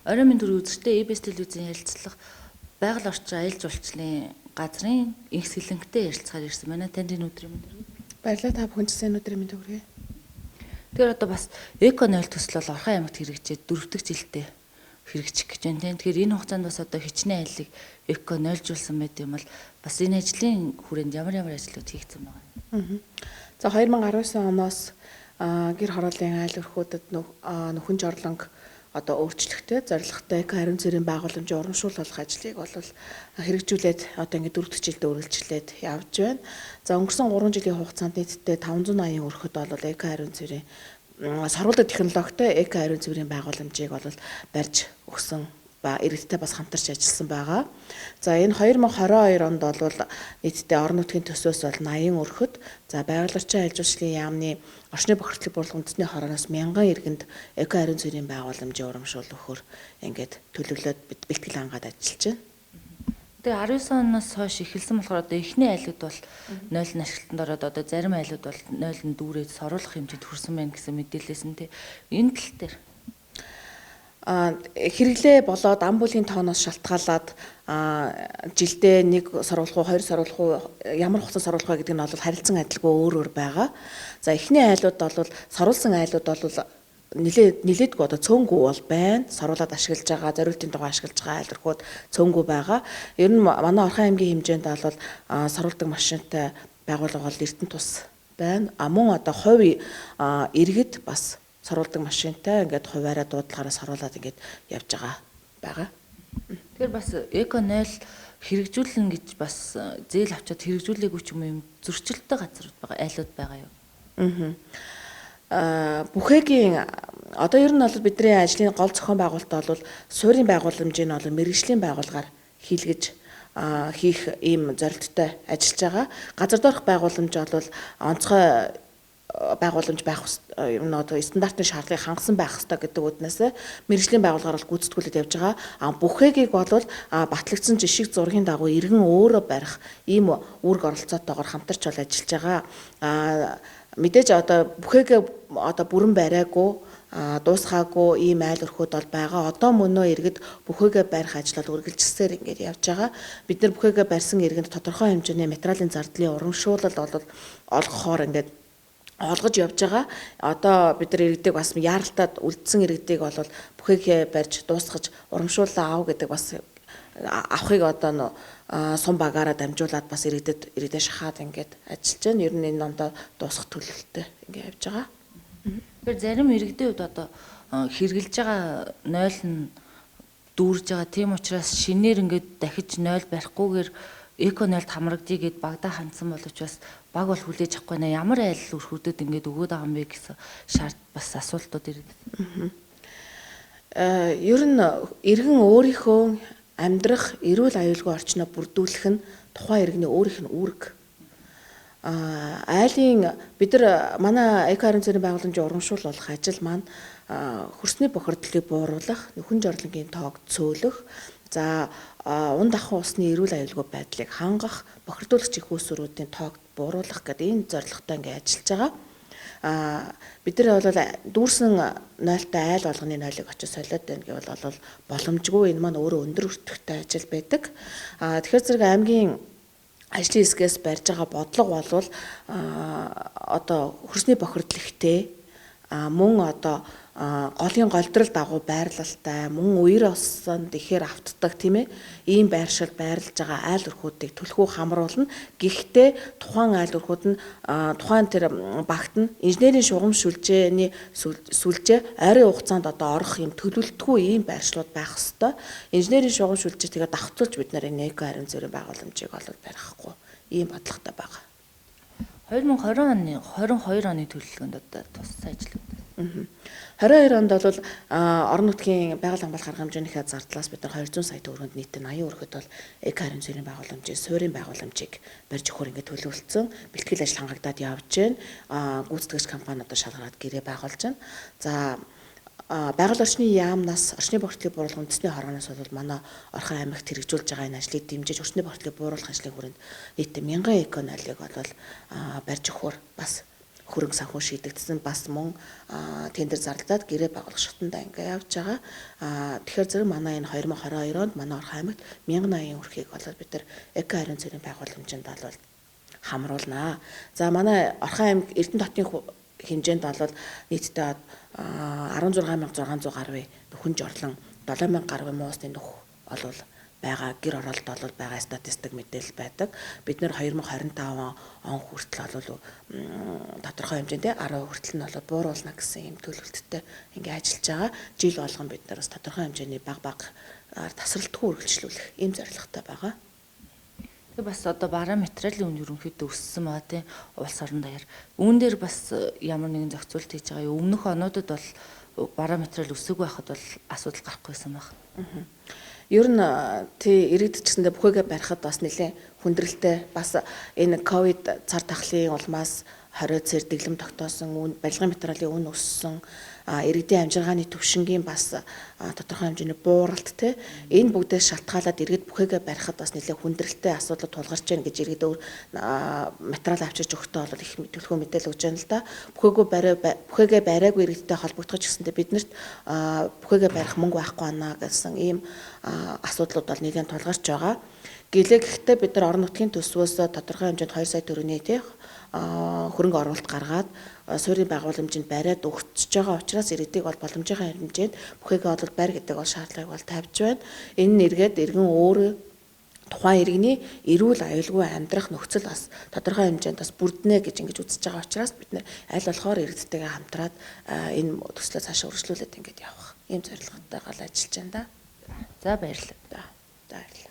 Оройн мэнд төрийн үзэгчтэй EBS телевизийн ярилцлага байгаль орчин аялал жуулчлалын газрын инх сэлэнхтэй ярилцахаар ирсэн байна. Танд энэ өдрийн мэнд хүргэе. Баярлалаа, та бүхэн ч гэсэн энэ өдрийн мэнд хүргэе. Тэгэхээр одоо бас эко 0 төсөл бол Орхон аймагт хэрэгжээд 4 дахь жилдээ хэрэгжих гэж байна. Тэгэхээр энэ хугацаанд бас одоо хичнээн айлыг эко 0-жуулсан байт юм бол бас энэ ажлын хүрээнд ямар ямар ажлууд хийгдсэн байгаа юм? За 2019 оноос гэр хорооллын айл өрхүүдэд нөхөн жорлонг одоо өөрчлөхтэй зорилготой эко ариун цэврийн байгууламжийн урамшуул болох ажлыг бол хэрэгжүүлээд одоо ингээд 4 дахь жилдээ үргэлжлээд явж байна. За өнгөрсөн 3 жилийн хугацаанд нийтдээ 580 өрхөд бол эко ариун цэврийн сорвуулдаг технологитой эко ариун цэврийн байгууламжийг бол барьж өгсөн ба иргэдтэй бас хамтарч ажилласан байгаа. За энэ 2022 онд бол нийтдээ орон нутгийн төсвөөс бол 80 өрхөд, за байгаль орчин аялал жуулчлалын яамны орчны бохирдлыг бууруулах үндэсний хорооноос 1000 иргэнд эко ариун цэврийн байгууламжийн урамшуул өгөхөөр ингээд төлөвлөөд бид бэлтгэл хангаад ажиллаж байна. Тэгээ 19 оноос хойш эхэлсэн болохоор одоо эхний айлууд бол 0 нь ашиглалтанд ороод одоо зарим айлууд бол 0 нь дүүрээд соруулах хэмжээнд хүрсэн байна гэсэн мэдээлэлсэн тий. Энэ тал дээр хэрэглээ болоод ам бүлийн тооноос шалтгаалаад жилдээ нэг соруулах уу, хоёр соруулах уу, ямар хугацаанд соруулах вэ гэдэг нь бол харилцан адилгүй өөр өөр байгаа. За эхний айлууд бол соруулсан айлууд бол нилээдгүй одоо цөөнгүй бол байна. Соруулаад ашиглаж байгаа, зориултын дугаар ашиглаж байгаа айл өрхүүд цөөнгүй байгаа. Ер нь манай Орхон аймгийн хэмжээнд бол соруулдаг машинтай байгууллага бол Эрдэнэ тус байна. А мөн одоо хувь иргэд бас соруулдаг машинтай ингээд хуваараа дуудлагаараа соруулад ингээд явж байгаа. Тэгэхээр бас эко 0 хэрэгжүүлнэ гэж бас зээл авчиад хэрэгжүүлээгүй ч юм уу юм зөрчилтэй газрууд байгаа, айлууд байгаа юу? Бүхэгийн одоо ер нь бол бидний ажлын гол зохион байгуулалт бол суурийн байгууламжийг бол мэргэжлийн байгууллагаар хийлгэж хийх ийм зорилттой ажиллаж байгаа. Газар доорх байгууламж бол онцгой байгууламж байх юм одоо стандартын шаардлагыг хангасан байх ёстой гэдэг үүднээс мэргэжлийн байгууллагаар бол гүйцэтгүүлээд явж байгаа. А бүхэгийг бол батлагдсан жишг зургийн дагуу иргэн өөрөө барих ийм үүрэг оролцоотойгоор хамтарч бол ажиллаж байгаа. Мэдээж одоо бүхэгээ одоо бүрэн бариагүй дуусгаагүй ийм айл өрхүүд бол байгаа. Одоо мөнөө иргэд бүхэгээ барих ажил бол үргэлжилсээр ингээд явж байгаа. Бид нар бүхэгээ барьсан иргэнд тодорхой хэмжээний материалын зардлын урамшуулал бол олгохоор ингээд олгож явж байгаа. Одоо бид нар иргэдийг бас яаралтад үлдсэн иргэдийг бол бүхэгээ барьж дуусгаж урамшууллаа ав гэдэг бас авахыг одоо сум багаараа дамжуулаад бас иргэдэд иргэдээ шахаад ингээд ажиллаж байна. Ер нь энэ ондоо дуусгах төлөвлөлттэй ингээд явж байгаа. Тэгэхээр зарим иргэдийн хувьд одоо хэрэглэж байгаа 0 нь дүүрж байгаа. Тийм учраас шинээр ингээд дахиж 0 барихгүйгээр эко 0-д хамрагдъя гэд багадаа хандсан боловч бас баг бол хүлээж авахгүй нэ. Ямар айл өрхүүдэд ингээд өгөөд байгаа юм бэ гэсэн шаард бас асуултууд ирээд. Ер нь иргэн өөрийнхөө амьдрах эрүүл аюулгүй орчноо бүрдүүлэх нь тухайн иргэний өөрийнх нь үүрэг. Айлын бид нар манай эко ариун цэврийн байгууламжийн урамшуул болох ажил маань хөрсний бохирдлыг бууруулах, нөхөн жорлонгийн тоог цөөлөх, за унд ахуй усны эрүүл аюулгүй байдлыг хангах, бохирдуулагч их үүсвэрүүдийн тоог бууруулах гэдэг энэ зорилготой ингээд ажиллаж байгаа. Бид нар бол дүүрсэн 0-тай айл болгоны 0-ыг очиж солиод байна гэвэл бол боломжгүй. Энэ маань өөрөө өндөр өртөгтэй ажил байдаг. Тэгэхээр зэрэг аймгийн ажлын хэсгээс барьж байгаа бодлого бол одоо хөрсний бохирдол ихтэй, мөн одоо голын голдрол дагуу байрлалтай, мөн үер осонд ихээр автдаг тийм ийм байршил байрлаж байгаа айл өрхүүдийг түлхүү хамруулна. Гэхдээ тухайн айл өрхүүд нь тухайн тэр багт нь инженерийн шугам сүлжээний сүлжээ ойрын хугацаанд одоо орох юм төлөвлөлтгүй ийм байршлууд байх ёстой. Инженерийн шугам сүлжээ тэгээд давхцуулж бид нар энэ эко ариун цэврийн байгууламжийг бол барихгүй ийм бодлоготой байгаа. 2020 оны 22 оны төлөвлөгөөнд одоо тус ажлууд. 22 онд бол орон нутгийн байгаль хамгаалах арга хэмжээнийхээ зардлаас бид нар 200 сая төгрөгөнд нийтдээ 80 өрхөд бол эко ариун цэврийн байгууламжийн суурийн байгууламжийг барьж өгөхөөр ингээд төлөвлөсөн. Бэлтгэл ажил хангагдаад явж байна. Гүйцэтгэгч компани одоо шалгараад гэрээ байгуулж байна. За байгаль орчны яамнаас орчны бохирдлыг бууруулах үндэсний хорооноос бол манай Орхон аймагт хэрэгжүүлж байгаа энэ ажлыг дэмжиж орчны бохирдлыг бууруулах ажлын хүрээнд нийтдээ 1000 эко 0-ыг бол барьж өгөхөөр бас Хөрөнгө санхүү шийдэгдсэн, бас мөн тендер зарлагдаад гэрээ байгуулах шатанда ингээ явж байгаа. Тэгэхээр зэрэг манай энэ 2022 онд манай Орхон аймагт 1080 өрхийг болоод бид нар эко ариун цэврийн байгууламжинд бол хамруулнаа. За манай Орхон аймаг Эрдэнэ хотын хэмжээнд бол нийтдээ 16,600 гаруй нөхөн жорлон 7,000 гаруй муусны нөх олвол байгаа, гэр оролт бол байгаа статистик мэдээлэл байдаг. Бид нэр 2025 он хүртэл бол тодорхой хэмжээнд 10% хүртэл нь бол бууруулна гэсэн юм төлөвлөлттэй ингээ ажиллаж байгаа. Жил болгон бид нар бас тодорхой хэмжээний баг багаар тасралтгүй үргэлжлүүлэх ийм зорилготой байгаа. Тэгээ бас одоо бараа материалын үн ерөнхийдөө өссөн байгаа тийм улс орон даяар. Үүн дээр бас ямар нэгэн зохицуулт хийж байгаа юм. Өмнөх онуудад бол бараа материал өсөөгүй байхад бол асуудал гарахгүйсэн байх. Ер нь тий иргэд ч гэсэндээ бүхээгээ барихад бас нэлээд хүндрэлтэй, бас энэ ковид цар тахлын улмаас 20 цэр дэглэм тогтоосон, үн барилгын материалын үн өссөн, иргэдийн амжиргааны төвшингийн бас тодорхой хэмжээний бууралт те энэ бүгдээс шалтгаалаад иргэд бүхээгээ барихад бас нэлээд хүндрэлтэй асуудал тулгарч байна гэж иргэд өөр материал авчирч өгөхдөө бол их төлхөө мэдээлэл өгч байна л да. Бүхээгээ бариагүй иргэдтэй холбогдох ч гэсэндээ биднэрт бүхээгээ барих мөнгө байхгүй байна гэсэн ийм асуудлууд бол нэлээд тулгарч байгаа. Гэлээ гэхдээ бид нар орон нутгийн төсвөөс тодорхой хэмжээнд 2 сая төгрөгийн тий хөрөнгө оруулалт гаргаад суурийн байгууламжинд бариад өгчөж байгаа учраас иргэдийг бол боломжийнхаа хэмжээнд бүхээгээ бол барь гэдэг бол шаардлагыг бол тавьж байна. Энэ нь эргээд иргэн өөр тухайн иргэний эрүүл аюулгүй амьдрах нөхцөл бас тодорхой хэмжээнд бас бүрднэ гэж ингэж үзэж байгаа учраас бид нэр аль болохоор иргэдтэйгээ хамтраад энэ төслөө цаашаа үргэлжлүүлээд ингэж явах ийм зорилготойгоо ажиллаж байна да. За баярлалаа. За баярлалаа.